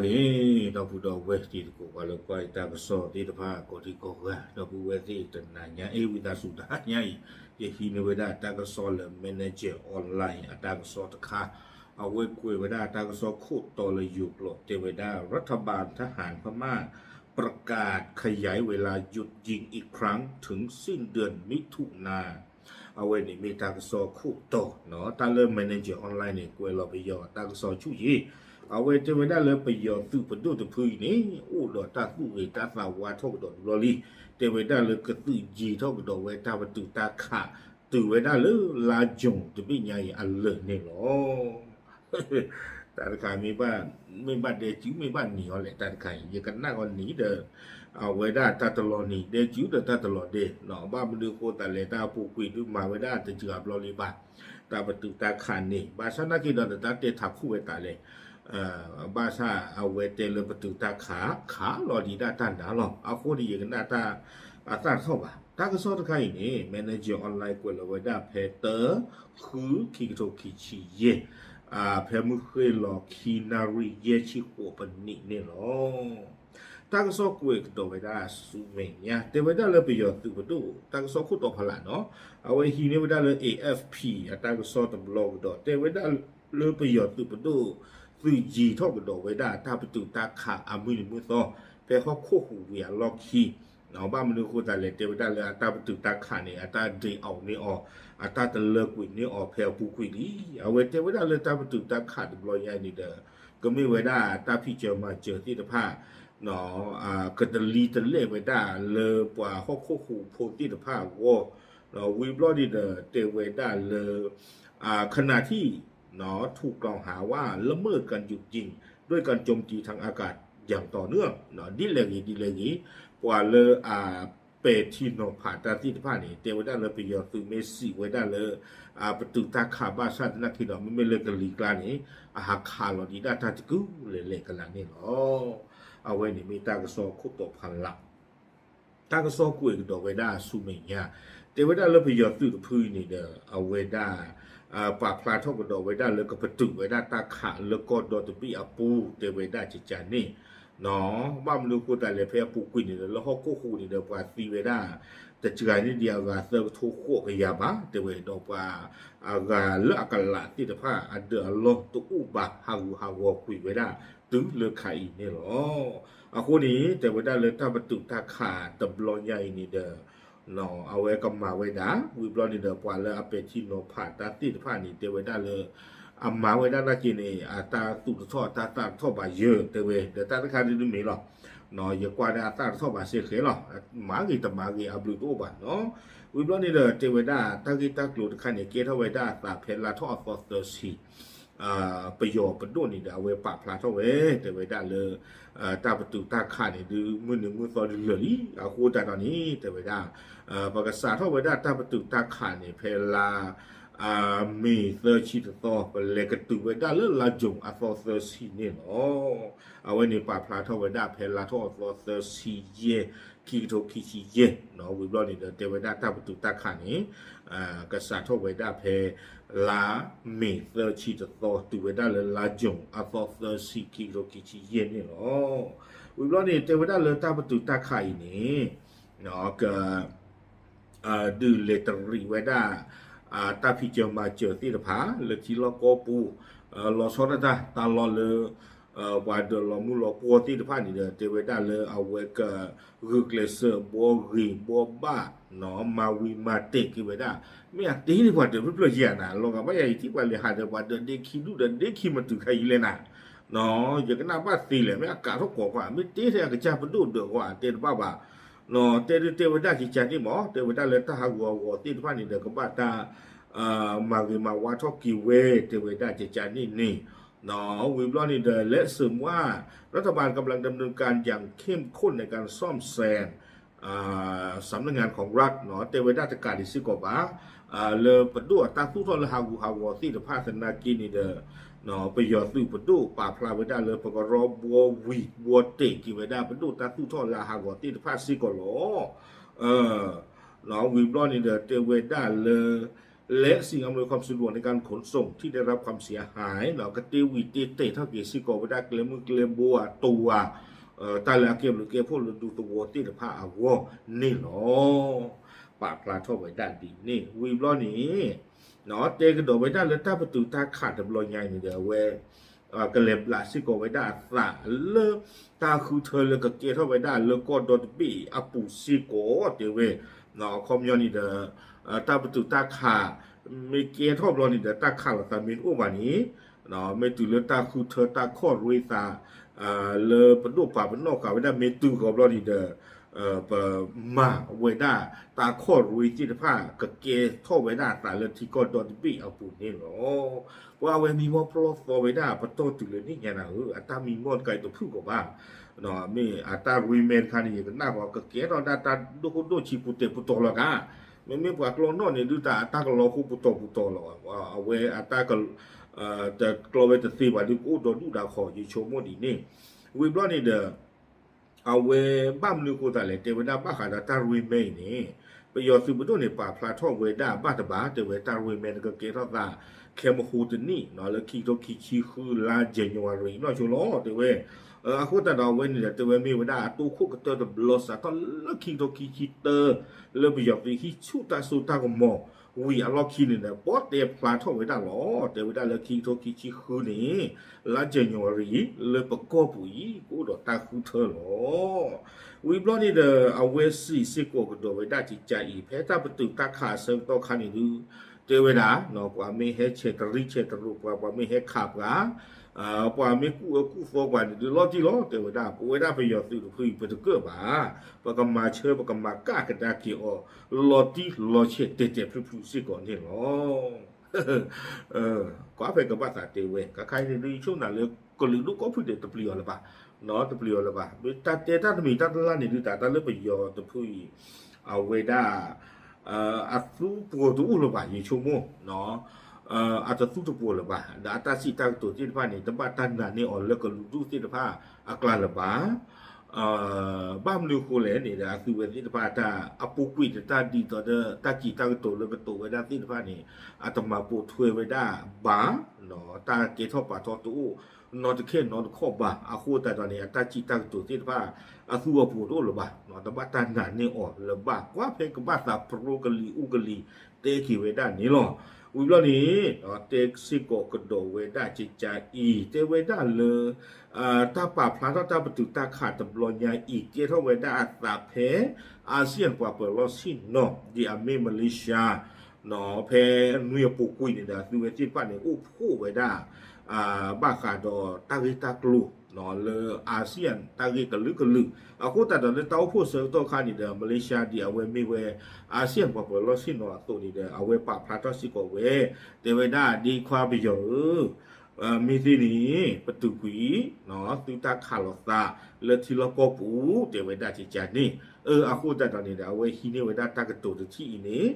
ဂ့ၤ ဒီပုၢ်ဒီဝဲၢ်တံၤသကိး ပှၤလၢကွၢ်ယတၢ်ကစီၣ်သ့ၣ်တဖၣ် ကိးဒံကိးဂၤ ဒီပုၢ်ဝဲၢ်သ့ၣ်တနၤညါအံၤ ဝံသးစူၤတဟါညါအံၤ ယဟံးန့ၢ်ဝဲဒၣ်တၢ်ကစီၣ်လၢ Manager Online အတၢ်ကစီၣ်တခါ, အဝဲကွဲးဝဲဒၣ်တၢ်ကစီၣ်ခိၣ်တီလၢယိၤကျိာ် တဲဝဲဒၣ် รัฐบาลทหารพม่าประกาศขยายเวลาหยุดยิงอีกครั้งถึงสิ้นเดือนมิถุนา အဝဲန့ၣ်မ့ၢ်တၢ်ကစီၣ်ခိၣ်တီ, တၢ်လၢ Manager Online န့ၣ် ကွဲးလီၤပယီၤတၢ်ကစီၣ်ဆူၣ်ယံၤ, အဝဲတဲဝဲဒၣ်လၢပယီၤသုးပဒိၣ်တဖုအံၤန့ၣ် အိၣ်ဒီးတၢ်သူၣ်ဂ့ၤတၢ်သးဝါထီၣ်ကဒီးတဘျီလံ, တဲဝဲဒၣ်လၢကသုးယံၤထီၣ်ကဒီးဝဲတၢ်ပတုာ်တၢ်ခး တုၤဝဲဒၣ်လၢလါယူၤတဘ့ၣ်ညါအံၤအလၢာ်န့ၣ်လီၤ. တၢ်တခါ မ့ၢ်ဘၣ်ဒဲစု မ့ၢ်ဘၣ်နံၤအီၤလဲၣ် တၢ်တခါအံၤ ယကနၣ်ဂီၤနံၤဒီး အဝဲဒၣ်တၢ်တလီၤနံၤ ဒဲစုဒီးတၢ်တလီၤဒဲး, ဘၣ်မနုၤအဃိသတးလဲၣ် တၢ်အပူၤကွံာ်ဒုးမၤဝဲဒၣ်တစှၤဘျီလံဘၣ်, တၢ်ပတုာ်တၢ်ခးန့ၣ် ဘၣ်ဆၣ်နာ်က့ဒီးတၢ်တဲထးခိၣ်ဝဲသးလဲၣ်, ဘၣ်ဆၣ်အဝဲတဲလၢပတုာ်တၢ်ခး ခးလီၤဒံးဒၣ်တၢ်နၤလီၤ. အဃိန့ၣ် ယကနၣ်တၢ်အသၣ်တထီၣ်ဘၣ်. တၢ်ကစီၣ်တခါအံၤန့ၣ် Manager Online ကွဲးလီၤဝဲဒၣ်ဖဲတၢ ဃု ခံကထိခံဆံယဲၢ်, ဖဲမုၢ်ဃ့ၢ်လီၤခံနၣ်ရံၣ်ယဲၢ်ဆံဃိးပနံးန့ၣ်လီၤ. တၢ်ကစီၣ်ကွဲးကဒီးဝဲဒၣ်ဆူမဲာ်ညါ တဲဝဲဒၣ်လၢပယီၤသုးပဒိၣ် တၢ်ကစီၣ်ခိၣ်တီဖးလးနီၤ, အဝဲဟံးန့ၢ်ဝဲဒၣ်လၢ A F P အတၢ်ကစီၣ်တဘျီကဒီး တဲဝဲဒၣ်လၢပယီၤသုးပဒိၣ် သုးယံၤထီၣ်ကဒီးဝဲဒၣ်တၢ်ပတုာ်တၢ်ခးအမုၢ်နံၤမုၢ်သီ ဖဲဟီၣ်ခိၣ်ဟူးဝံၤအလီၢ်ခံ ဘၣ်မနုၤအဃိသတးလဲၣ် တဲဝဲဒၣ်လၢအတၢ်ပတုာ်တၢ်ခးန့ၣ် အတၢ်ဒ့အီၤန့ၢ်အီၤ အတၢ်တလၢကွံာ်န့ၢ်အီၤဖဲအပူၤကွံာ်လံ. အဝဲတဲဝဲဒၣ်လၢတၢ်ပတုာ်တၢ်ခးတဘျီညါအံၤန့ၣ်ဒီး ကမ့ၢ်ဝဲဒၣ်တၢ်ဖံးစၢၤမၤစၢၤသ့ၣ်တဖၣ် ကတလံၤတလဲၣ်ဝဲဒၣ်လၢပှၤဟီၣ်ခိၣ်ဟူးဖိသ့ၣ်တဖၣ်အဂီၢ်, ဝံၤဘျီန့ၣ်ဒီး တဲဝဲဒၣ်လၢ ขณะที่ถูกกล่าวหาว่าละเมิดการหยุดยิง ด้วยการโจมตีทางอากาศอย่างต่อเนื่อง ဒ်လဲၣ်ဂ့ၤဒ်လဲၣ်ဂ့ၤ ပှၤလၢအပဲာ်ထံနီၤဖးတၢ်သ့ၣ်တဖၣ်န့ၣ် တဲဝဲဒၣ်လၢပယီၤသုးမ့ၢ်စံးဝဲဒၣ်လၢ ပတုာ်တၢ်ခးဘၣ်ဆၣ်သနာ်က့ဒီး မ့မ့ၢ်လၢကလံၤကျါန့ၣ် အဟးခးလီၤဒံးဒၣ်တၢ်တကုာ်လဲၤလဲၤကလးန့ၣ်လီၤ. အဝဲန့ၣ်မ့ၢ်တၢ်ကစီၣ်ခိၣ်တီဖးလး တၢ်ကစီၣ်ကွဲးကဒီးဝဲဒၣ်ဆူမဲာ်ညါ, တဲဝဲဒၣ်လၢပယီၤသုးတဖုအံၤန့ၣ်ဒီး အဝဲဒၣ် ပာ်ဖျါထီၣ်ကဒီးဝဲဒၣ်လၢကပတုာ်ဝဲဒၣ်တၢ်ခးလၢကီၢ်ဒီတဘ့ၣ်အပူၤ တဲဝဲဒၣ်ကကန့ၣ် ဘၣ်မနုၤအဃိသတးလဲၣ် ဖဲအပူၤကွံာ်န့ၣ်ဒီး လၢဟီၣ်ခိၣ်ဟူးန့ၣ်ဒီး ပှၤသံဝဲဒၣ် တစှၤန့ၢ်ဒံးအဂၤသၢကထိဃိးကယၤဘၣ် တဲဝဲဒီးပှၤ အဂၤလၢအကလးသ့ၣ်တဖၣ် အဒၢးအလီၢ်တအိၣ်ဘၣ် ဟးဂူာ်ဟးဂီၤကွံာ်ဝဲဒၣ် တုၤလၢခါအံၤန့ၣ်လီၤ. အဃိန့ၣ် တဲဝဲဒၣ်လၢတၢ်ပတုာ်တၢ်ခးတဘျီညါအံၤန့ၣ်ဒီး အဝဲကမၤဝဲဒၣ် ဝံၤဘျီန့ၣ်ဒီး ပှၤလၢအပဲာ်ထံနီၤဖးတၢ်သ့ၣ်တဖၣ်န့ၣ် တဲဝဲဒၣ်လၢ အမၤဝဲဒၣ်နာ်က့န့ၣ် အတၢ်သူၣ်တထီၣ်တၢ်သၣ်တထီၣ်ဘၣ်ယဲၢ် တဲဝဲ ဒီးတၢ်တခါဒ်တမ့ၢ်လီၤ. ယကွၢ်ဒၣ်အသၣ်တထီၣ်ဘၣ်စ့ၢ်ကီးလီၤ. မၤဂ့ၤတမၤဂ့ၤအဘျုးတအိၣ်ဘၣ်နီၤ. ဝံၤဘျီန့ၣ်ဒီး တဲဝဲဒၣ်တၢ်ဂ့ၢ်တၢ်ကျိၤတခါန့ၣ် ကဲထီၣ်ဝဲဒၣ်အသးဖဲလါထီၣ်အသီသၢဆံ ပယီၤပဒိၣ်န့ၣ်ဒီး အဝဲပာ်ဖျါထီၣ်ဝဲ တဲဝဲဒၣ်လၢ တၢ်ပတုာ်တၢ်ခးန့ၣ် ဒုးမုၢ်နံၤမုၢ်သီဒုးလၢာ်လံ. အဃိသတးဒီးန့ၣ် တဲဝဲဒၣ် ပကစးထီၣ်ဝဲဒၣ်တၢ်ပတုာ်တၢ်ခးန့ၣ် ဖဲလါ မ့ၤသၢဆံတသီ ပလဲၤကတုၤဝဲဒၣ်လၢလါယူၤအသီသၢဆံန့ၣ်လီၤ. အဝဲန့ၣ်ပာ်ဖျါထီၣ်ဝဲဒၣ်ဖဲလါထီၣ်အသီသၢဆံယဲၢ် ခံကထိခံဆံယဲၢ်နီၤ. ဝံၤဘျီန့ၣ်ဒီး တဲဝဲဒၣ်တၢ်ပတုာ်တၢ်ခးန့ၣ် ကစးထီၣ်ဝဲဒၣ်ဖဲ လါမ့ၤသၢဆံတသီ တုၤဝဲဒၣ်လၢလါယူၤအသီသၢဆံ ခံကထိခံဆံယဲၢ်န့ၣ်လီၤ. ဝံၤဘျီန့ၣ် တဲဝဲဒၣ်လၢတၢ်ပတုာ်တၢ်ခးအံၤန့ၣ် က ဒုးလဲၤတရံးဝဲဒၣ် တၢ်ဖံးစၢၤမၤစၢၤသ့ၣ်တဖၣ် လၢထံလီၢ်ကီၢ်ပူၤ လီၤဆီဒၣ်တၢ် တၢ်လီၢ်လၢ ပှၤဒၢးလီၤမုၢ်လီၤပှီၢ်သ့ၣ်တဖၣ်န့ၣ်ဒီး တဲဝဲဒၣ်လၢအဝဲကဂုာ်ကျဲးစၢးဘှီဂ့ၤဘှီဘၣ်နီၤ မၤဝံၤမၤတဲာ်က့ၤဝဲဒၣ် မ့ၢ်အတ့န့ၢ်ပှၤဒၢးဖျၢၣ်ဖျၢၣ်ယဲၢ်နၤ လီၤဂာ်ဘၣ်ယၤအံၤထံၣ်ပှၤလဲၤဟးဒီးပှၤဒၢးဒ့ခံဒူၣ်ဒီးဒ့ခံမတုၤခါအံၤလဲၣ်နၤ ယကနၣ်ဘၣ်သ့လဲၣ် မ့ၢ်အကးထီၣ်ကိးကွၢ် မ့ၢ်တ့ထဲအကစၢ်ပဒိၣ်ဒၢးကွၢ် တဲတဘၣ်ဘၣ် တဲဒုးတဲဝဲဒၣ်ကကန့ၣ်မး တဲဝဲဒၣ်လၢတၢ်ဟးဂူာ်ဟးဂီၤသ့ၣ်တဖၣ်န့ၣ်ဒီး ကဘၣ်တၢ် မၤဂ့ၤမၤဝါထီၣ်က့ၤဝဲ တဲဝဲဒၣ်ကကန့ၣ်န့ၣ် ဝံၤဘျီန့ၣ်ဒီး และเสริมว่ารัฐบาลกำลังดำเนินการอย่างเข้มข้นในการซ่อมแซม สำนักงานของรัฐ တဲဝဲဒၣ်တကးဒံးစ့ၢ်ကီးဘၣ် လၢပဒိၣ်အတၢ်သူၣ်ထီၣ်လၢဟးဂူာ်ဟးဂီၤသ့ၣ်တဖၣ်သနာ်က့န့ၣ်ဒီး ပယီၤသုးပဒိၣ်ပာ်ဖျါဝဲဒၣ်လၢပကရီဘှီဝံၤဘှီတဲာ်က့ၤဝဲဒၣ် ပဒိၣ်တၢ်သူၣ်ထီၣ်လၢအဟးဂီၤသ့ၣ်တဖၣ်စ့ၢ်ကီးလီၤ. ဝံၤဘျီန့ၣ်ဒီး တဲဝဲဒၣ်လၢ และสิ่งอำนวยความสะดวกในการขนส่งที่ได้รับความเสียหาย ဒီးကတ့ဝံၤတ့တဲာ်ထီၣ်က့ၤစ့ၢ်ကီးဝဲဒၣ်ကျဲမုၢ်ကျဲဘိအတဝၤ တၢ်လၢအကဲဘျုးကဲဖှိၣ်လၢဒူသဝီသ့ၣ်တဖၣ်အဂီၢ်န့ၣ်လီၤ. ပာ်ဖျါထီၣ်ဝဲဒၣ်ဒ်န့ၣ် ဝံၤဘျီန့ၣ် တဲကဒီးဝဲဒၣ်လၢတၢ်ပတုာ်တၢ်ခးတဘျီညါအံၤန့ၣ်ဒီး အဝဲ ကလဲၤဘျးစ့ၢ်ကီးဝဲဒၣ်အသးလၢ တၢ်ဃုထၢလၢကကဲထီၣ်ဝဲဒၣ်လၢကီၢ်ဒီတဘ့ၣ်အပူၤစ့ၢ်ကီးတဲဝဲ အခီပညီန့ၣ်ဒီး တၢ်ပတုာ်တၢ်ခး မ့ၢ်ကဲထီၣ်ဘျီန့ၣ်ဒီး တၢ်ခးလိာ်သးမ့ၢ်တအိၣ်ဘၣ်န့ၣ် မ့ၢ်တုၤလၢတၢ်ဃုထၢတၢ်ခီၣ်ရ့သး လၢပဒိၣ်ပာ်ပနီၣ်ဃာ်ဝဲဒၣ်မ့ၢ်တုၤဃီၤဘျီန့ၣ်ဒီး ပမၤဝဲဒၣ်တၢ်ခီၣ်ရ့သ့ၣ်တဖၣ် ကကဲထီၣ်ဝဲဒၣ်အသးလၢထံကီၢ်ဒီတဘ့ၣ်အပူၤန့ၣ်လီၤ. ပှၤအဝဲမံမီၢ်ပလီၢ်သီဝဲဒၣ်ပတီၢ်တုၤလၢနံၣ်ညါနၤဧၢ အတၢ်မံမီၢ်တခါအံၤတဖုၣ်ကီးဘၣ် မ့ၢ်အတၢ်ရ့မဲတခါန့ၣ် ယကနၣ်ဃီ ကကဲထီၣ်ဒၣ်တၢ်ဒိၣ်ခိၣ်ဒိၣ်ဆံးပူၤတဲာ်ပူၤတီၤလီၤကါ မ့မ့ၢ်ပှၤကျီနီၣ်န့ၣ် ဒုးတၢ်အတၢ်ကလီၤဃိပူၤတီၤပူၤတီၤလီၤ အဝဲအတၢ် တကျီဝဲတသ့ဘၣ်ဒုးကအိၣ်ဒီးဒူၣ်ဒီးဃီၤ ယဆိကမိၣ်ဒ်န့ၣ် ဝံၤဘျီန့ၣ်ဒီး အဝဲဘၣ်မနုၤအဃိသတးလဲၣ် တဲဝဲဒၣ်ဘၣ်ဃးဒီးတၢ်ရ့မဲအံၤန့ၣ် ပယီၤသုးပဒိၣ်န့ၣ် ပာ်ဖျါထီၣ်ဝဲဒၣ်ဘၣ်တဘၣ် တဲဝဲတၢ်ရ့မဲန့ၣ် ကကဲထီၣ်သး ခဲမဟိတနံၣ် လၢခံကထိခံဆံဃုလါ January နီၢ်ဆိလီၤ တဲဝဲ အဃိသတးဒီးအဝဲန့ၣ်ဒီး တဲဝဲမ့ၢ်ဝဲဒၣ်အတိခိၣ်ကတၢၢ်တဘျီ စးထီၣ်လၢခံကထိခံဆံတၢ လၢပယီၤသုးဟံးဆူၣ်တၢ်စိတၢ်ကမီၤဝံၤအလီၢ်ခံန့ၣ်ဒီး ပီၣ်တဲဖျါထီၣ်ဝဲဒၣ်လီၤ. တဲဝဲဒၣ်လၢခံကထိခံဆံဃုန့ၣ် လါ January လၢပကီၢ်ပူၤအံၤ ကအိၣ်ဒီးတၢ်ဃုထၢလီၤ. ဝံၤဘျီန့ၣ်ဒီး အဝဲစံးစ့ၢ်ကီးကဒီးဝဲဒၣ်ကကါအံၤ ဖဲတၢ်ပတုာ်တၢ်ခးအဆၢကတီၢ်ခါန့ၣ်ဒုး တဲဝဲဒၣ် ပှၤမ့ၢ်ဟဲဆဲးတရံးဆဲးတရိးပှၤ ပှၤမ့ၢ်ဟဲခးပှၤ ပှၤမ့ၢ်ကူၣ်အၢကူၣ်သီပှၤန့ၣ်ဒုး လီၤတံၢ်လီၤ တဲဝဲဒၣ် ပဝဲဒၣ်ပယီၤသုးတဖုအံၤ ပတကၢၣ်ဘၣ် ပကမၤဆၢ ပကမၤကၣ်ကဒါက့ၤအီၤ လီၤတံၢ်လီၤဆဲးတဲာ်တဲာ်ဖျုးဖျုးစ့ၢ်ကီးန့ၣ်လီၤ. ကွၢ်ဖဲကဘၣ်သးတဲဝဲ ခါခါအံၤန့ၣ်ဒုး ယဆိကမိၣ်လၢကလုာ်ဒူၣ်ကိးဖုဒဲးတပျံၤအီၤလၢၤဘၣ်, တပျံၤအီၤလၢၤဘၣ်. မ့ၢ်တၢ်တဲတၢ်တမံၤတၢ်တလါန့ၣ်ဒုး တၢ်တၢ်လၢပယီၤတဖုအံၤ အဝဲဒၣ် အသူပှီၤတအိၣ်လၢၤဘၣ် ယဆိကမိၣ် အတသူတပှီၤလၢၤဘၣ် ဒီးအတၢ်စံးတၢ်ကတိၤသ့ၣ်တဖၣ်န့ၣ် တဘၣ်တၢ်နာ်န့ၢ်အီၤလၢကလုာ်ဒူၣ်သ့ၣ်တဖၣ်အကျါလၢၤဘၣ်. ဘၣ်မနုၤအဃိလဲၣ်န့ၣ်ဒီး အသုဝဲသ့ၣ်တဖၣ်တၢ်အပူၤကွံာ်တၢ်ဒ်သိးဒီး တၢ်စံးတၢ်ကတိၤလၢကတိၤဝဲဒၣ်သ့ၣ်တဖၣ်န့ၣ် အတမၤပိာ်ထွဲဝဲဒၣ်ဘၣ် တၢ်ကဲထီၣ်ပာ်ထီၣ်တအိၣ် နီတခဲနီတခီၣ်ဘၣ် အဃိသတးဒီးန့ၣ် အတၢ်စံးတၢ်ကတိၤသ့ၣ်တဖၣ် အသူအပှီၤတအိၣ်လၢၤဘၣ် တဘၣ်တၢ်နာ်န့ၢ်အီၤလၢၤဘၣ် ကွၢ်ဖဲကဘၣ်သးပြိကလံၤအူကလံၤ တဲက့ၤဝဲဒၣ်န့ၣ်လီၤ. ဝံၤဘျီန့ၣ် တဲစ့ၢ်ကီးကဒီးဝဲဒၣ်ကကါအံၤ တဲဝဲဒၣ်လၢ တၢ်ပာ်ဖျါထီၣ်တၢ်ပတုာ်တၢ်ခးတဘျီညါအံၤ ကဲထီၣ်ဝဲဒၣ်အသးဖဲ ASEAN ပှၤပၢၤလီၢ်ဆ့ၣ်နီၤ ဒ်အမ့ၢ် Malaysia ဖဲနွံအပူၤကွံာ်န့ၣ်ဒီး အသုဝဲသ့ၣ်တဖၣ်န့ၣ် အိၣ်ဖှိၣ်ဝဲဒၣ် ဘၣ်ဃးဒီးတၢ်ဂ့ၢ်တၢ်ကျိၤ လၢ ASEAN တၢ်ဂ့ၢ်ကလုာ်ကလုာ် အဃိသတးဒီးလၢတၢ်အိၣ်ဖှိၣ်ဆၢကတီၢ်ခါန့ၣ်ဒီး Malaysia ဒ်အဝဲမ့ၢ်ဝဲ ASEAN ပှၤပၢၤလီၢ်ဆ့ၣ်နီၤအသိးန့ၣ်ဒီး အဝဲပာ်ဖျါထီၣ်စ့ၢ်ကီးဝဲ တဲဝဲဒၣ်ဒ့ခွါပယီၤဧၢ မ့ၢ်သ့န့ၣ် ပတုာ်ကွံာ် သုတၢ်ခးလိာ်သးလၢထံလီၢ်ကီၢ်ပူၤ တဲဝဲဒၣ်ကကါန့ၣ် အဃိသတးဒီးန့ၣ်ဒီး အဝဲဟံးန့ၢ်ဝဲဒၣ်တၢ်ကတိၤတထံၣ်အံၤန့ၣ်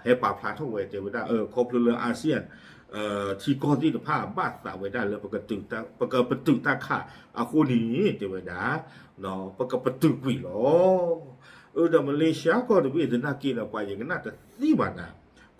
ဟဲပာ်ဖျါထီၣ်ဝဲတဲဝဲဒၣ် ခီဖျိလၢ ASEAN ထံကီၢ်သ့ၣ်တဖၣ်ဘၣ်သးဝဲဒၣ်လၢ ပကပတုာ်တၢ်ခးအဃိန့ၣ် တဲဝဲဒၣ် ပကပတုာ်ကွံာ်လီၤ. အၢ ဒီး Malaysia ကီၢ်တဘ့ၣ်သနာ်က့ဒီး ပှၤယကနၣ်တသ့ဘၣ်နၤ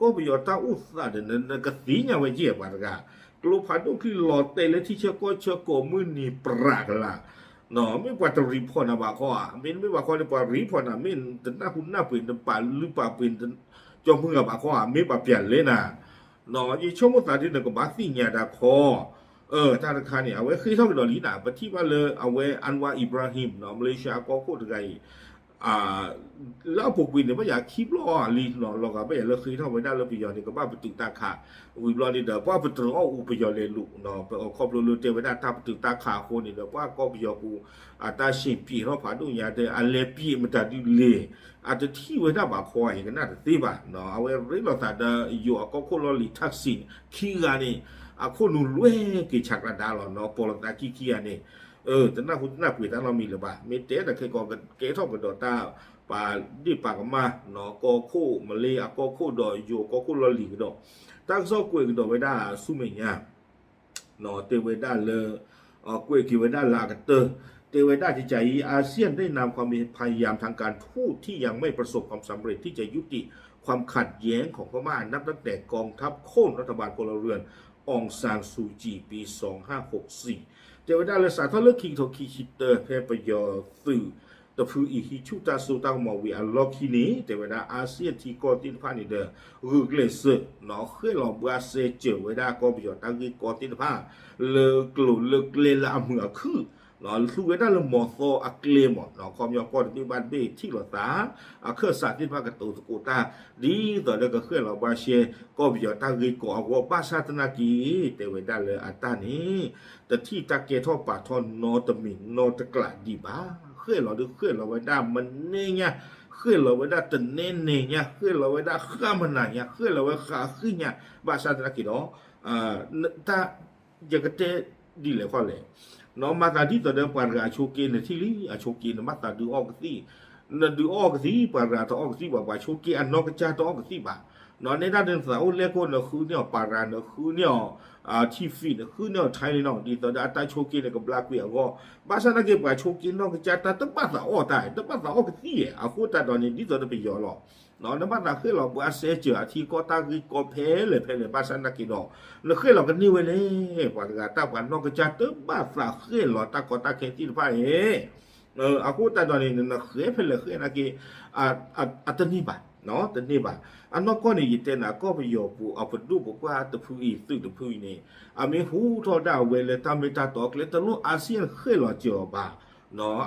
ကီၢ်ပယီၤတၢ်အိၣ်သးဒီး နကသ့ၣ်ညါဝဲယဲၢ်ပှၤတဂၤ ကျိဖးဒိၣ်ချံလီၤတဲာ်လၢထံဆၢကီၢ်ဆၢကိးမုၢ်နံၤပြးကလာ် မ့ၢ်ပှၤတ report နၤဘၣ်ခီဧါ မ့တမ့ၢ်ဘၣ်ခီန့ၣ် ပှၤ report နၤ မ့ၢ်တနၢ်ဟူနၢ်ပှ့ၤ နပာ်လုၢ်ပာ်ပှ့ၤ ကၠီမုၢ်ဂၤဘၣ်ခီဧါ မ့ၢ်ပှၤပျးလဲၣ်နၤ ယဆိကမိၣ်သးဒ်နကဘၣ်သ့ၣ်ညါတၢ်ခီ တၢ်တခါန့ၣ် အဝဲဃ့ထီၣ်ကဒီးလံနၤ ပထံၣ်ဘၣ်လၢအဝဲ Anwar Ibrahim မလ့ၡါအကီၢ်ခိၣ်တဂၤအံၤ လၢအပူၤကွံာ်န့ၣ် ဘၣ်ယၤခံဘျီလံနီၤ လီၤဂာ်ဘၣ်ယၤလၢဃ့ထီၣ်ဝဲဒၣ်လၢပယီၤန့ၣ် ကဘၣ်ပတုာ်တၢ်ခး ဝံၤဘျီန့ၣ်ဒီး ပှၤပတြၢၤအီၣ်အူပယီၤလဲၤလူၤ ခီဖျိလၢတဲဝဲဒၣ်တၢ်ပတုာ်တၢ်ခးအဃိန့ၣ်ဒီး ပှၤကီၢ်ပယီၤပူၤ အတၢ်ဆံးပျံၤထီၣ်ဖးဒိၣ်ညါတဲ အလဲၤပျံၤမတၤဒုလဲၣ် အတထံၣ်ဝဲဒၣ်ဘၣ်ခီ ယကနၣ်တသ့ဘၣ် အဝဲရ့လိာ်သးဒီးယိၤအကီၢ်ခိၣ်လီၢ်လံၤ Thaksin ခံဂၤန့ၣ် အခိၣ်နူာ်လွဲက့ၤဆးကျါဒါလီၤနီၤ ပိာ်လိာ်သးခံခံဂၤန့ၣ် တနၢ်ဟူတနၢ်ပှ့ၤတၢ်နီတမံၤလၢၤဘၣ် မ့ၢ်တဲဒီးခဲကီး ကဲထီၣ်ကဒီးတၢ်ပာ်ဒ့ၣ်ပာ်ကမၣ် ကီၢ်ခိၣ်မလ့အကီၢ်ခိၣ်ဒီးယိၤအကီၢ်ခိၣ်လီၢ်လံၤကဒီး တၢ်ကစီၣ်ကွဲးကဒီးဝဲဒၣ်ဆူမဲာ်ညါ တဲဝဲဒၣ်လၢ ကွဲးက့ၤဝဲဒၣ်လၢအကတၢၢ် တဲဝဲဒၣ်ကကါအံၤ อาเซียนได้นำความพยายามทางการทูตที่ยังไม่ประสบความสำเร็จที่จะยุติ ความขัดแย้งของพม่านับตั้งแต่กองทัพโค่นรัฐบาลพลเรือนองซานซูจีปีสองห้าหกสี่ တဲဝဲဒၣ်လၢ စးထီၣ်လၢခံကထိခံဆံတၢ ဖဲပယီၤသုးတဖုအံၤ ဟံးဆူၣ်တၢ်စိတၢ်ကမီၤဝံၤအလီၢ်ခံန့ၣ် တဲဝဲဒၣ် အါစံၣ်အထံကီၢ်သ့ၣ်တဖၣ်န့ၣ်ဒီး ဂုာ်ကျဲးစၢး ဃဲၣ်လီၤဘှါစဲစၢၤဝဲဒၣ်ကီၢ်ပယီၤတၢ်ဂ့ၢ်ကီသ့ၣ်တဖၣ် လၢကျိၤလၢကျဲလၢအမုာ်အခုၣ် သူဝဲဒၣ်လၢမီၤသီအကျဲမး ခီပညီကီၢ်တဘ့ၣ်ဘၣ်တဘ့ၣ်ထံၣ်လိာ်သး အခၢၣ်စးသ့ၣ်တဖၣ်ကတိၤသကိးတၢ် ဒ်သိးဒီးကဃဲၣ်လီၤဘှါရှဲ ကီၢ်ပယီၤတၢ်ဂ့ၢ်ကီအဂီၢ် ဘၣ်ဆၣ်သနာ်က့ တဲဝဲဒၣ်လၢအတၢ်န့ၣ် တထံၣ်တၢ်ကဲထီၣ်ပာ်ထီၣ်နီတမံၤနီတကျးဒံးဘၣ်. ဃဲၣ်လီၤဒုးဃဲၣ်လီၤဝဲဒၣ်မနုၤညါ, ဃဲၣ်လီၤဝဲဒၣ်တနံၤနံၤညါ, ဃဲၣ်လီၤဝဲဒၣ်ဃၣ်မနၤညါ, ဃဲၣ်လီၤဝဲဃၣ်ဃံၣ်ညါ, ဘၣ်ဆၣ်သနာ်က့ဒီး တၢ် ယကတဲဒ်လဲၣ်ဃီလဲၣ်, နမၤသးဒ်သိးဒီးပှၤတဂၤအဆိးက့ နထံၣ်လံ အဆိးက့ နဘၣ်သးဒုးအီၣ်ကသံၣ်, နဒုးအီၣ်ကသံၣ် ပှၤတဂၤတအီၣ်ကသံၣ်ဘၣ် ပှၤဆိးက့အနီၢ်ကစၢ်တအီၣ်ကသံၣ်ဘၣ်, နတဲဒၣ်နသးအိၣ်လဲၣ်ကိၣ် နဃုန့ၢ်အီၤပၤရၤ နဃုန့ၢ်အီၤ ထံၣ်ဖံး နဃုန့ၢ်အီၤထဲန့ၣ်နီၤ ဒ်သိးဒီးအတၢ်ဆိးက့န့ၣ်ကဘျါကွံာ်အဂီၢ်, ဘၣ်ဆၣ်သနာ်က့ ပှၤဆိးက့နီၢ်ကစၢ်တၢ်တဘၣ်သးအီၣ်တၢ် တဘၣ်သးအီၣ်ကသံၣ်ဧါ, အဃိသတးဒီးန့ၣ် ဒ်သိးဒီးပယီၤလီၤ နဘၣ်သးဃဲၣ်လီၤဘှါစဲစၢၤအထံကီၢ်တၢ်ဂ့ၢ်ကီဖဲလဲၣ်ဖဲလဲၣ် ဘၣ်ဆၣ်သနာ်က့ဒီး နဃဲၣ်လီၤကန့ၢ်ဝဲလဲၣ်, ပှၤတဂၤတၢ်ပှၤနီၢ်ကစၢ်တဘၣ်သးဃဲၣ်လီၤတၢ်ကီတၢ်ခဲသ့ၣ်တဖၣ်ဧါ, အဃိသတးဒီးန့ၣ် နဃဲၣ်ဖဲလဲၣ်ဃဲၣ်သနာ်က့ အတန့ၢ်ဘၣ်, တန့ၢ်ဘၣ်. အနီၢ်ကီၢ်န့ၣ် ယတဲနၤ ကီၢ်ပယီၤပူၤ အပဒိၣ်ပပှၢ်တဖုအံၤ သုးတဖုအံၤန့ၣ် အမ့ၢ်ဟူထီၣ်ဒၣ်ဝဲလၢတၢ်မ့ၢ်တၢ်တီအကျဲ တလိၣ် ASEAN ဃဲၣ်လီၤစၢၤအီၤဘၣ်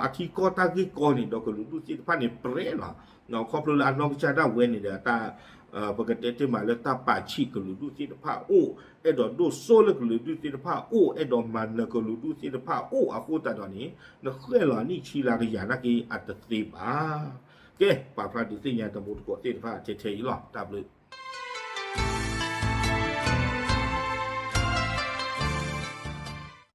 အထံကီၢ်တၢ်ဂ့ၢ်ကီန့ၣ်ဒီးကလုာ်ဒူၣ်သ့ၣ်တဖၣ်န့ၣ် ပြဲလီၤ, ခီဖျိလၢအနီၢ်ကစၢ်ဒၣ်ဝဲန့ၣ်ဒီး တၢ် ပကတဲတ့ၢ်မးလၢတၢ်ပာ်ဆံးကလုာ်ဒူၣ်သ့ၣ်တဖၣ်အိၣ်, အဲၣ်ဒိးဒိၣ်စိလၢကလုာ်ဒူၣ်သ့ၣ်တဖၣ်အိၣ်, အဲၣ်ဒိးမၤနၢၤကလုာ်ဒူၣ်သ့ၣ်တဖၣ်အိၣ်အဃိသတးဒီးန့ၣ် နဃဲၣ်လီၤနံၣ်ဆံလါကယၤနာ်က့အတသ့ဘၣ်. ကဲ ပာ်ဖျါဒုးသ့ၣ်ညါတမူတကိးသ့ၣ်တဖၣ် ထဲထဲအံၤလီၤ. တၢ်ဘျုး